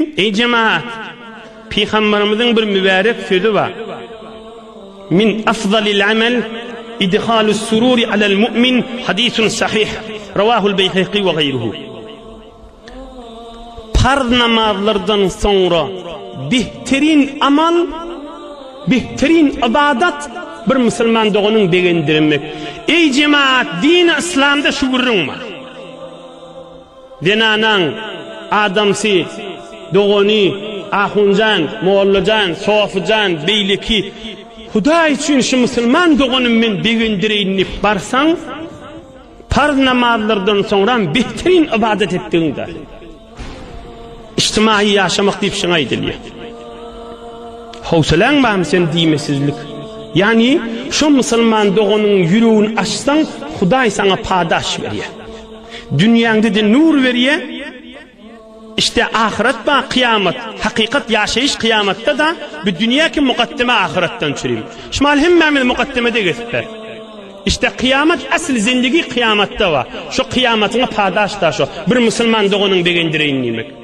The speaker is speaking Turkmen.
Eý jemaat! Pygamberimiziň bir mübärek sözi bar. Min afzalil amel idhalus sururi alel mu'min hadisun sahih. Rawahul Beýheki we gaýruhu. Parz namazlardan soňra behterin amal, behterin ybadat bir musulman doganyň begendirmek. Eý jemaat, dini yslamda şu gürrüň bar. Zenanaň adamsy, dogany, ahunjan, mollajan, sofyjan, beýleki, Hudaý üçin şu musulman doganym men begendireýin diýip barsaň, parz namazlardan soňram behterin ybadat etdigiň-dä. Ijtimaýy ýaşamak diýip şuňa aýdylýar. Howsalaň barmy sen diýmesizlik? Ýagny şo musulman doganyň ýüregini açsaň, Hudaý saňa padaş berýär. Dünýäňde-de nur berýär. Işte ahyret bar, kyýamat, hakykat ýaşaýyş kyýamatda-da, bu dünýä ki mukaddeme ahyretden çürim. Şumal hemmämiz mukaddemede gezipdir. İşte kyýamat asl zindigi kyýamatda bar. Şo kyýamatyňa padaş da şo. Bir musulman doganyň begendireýin diýmek.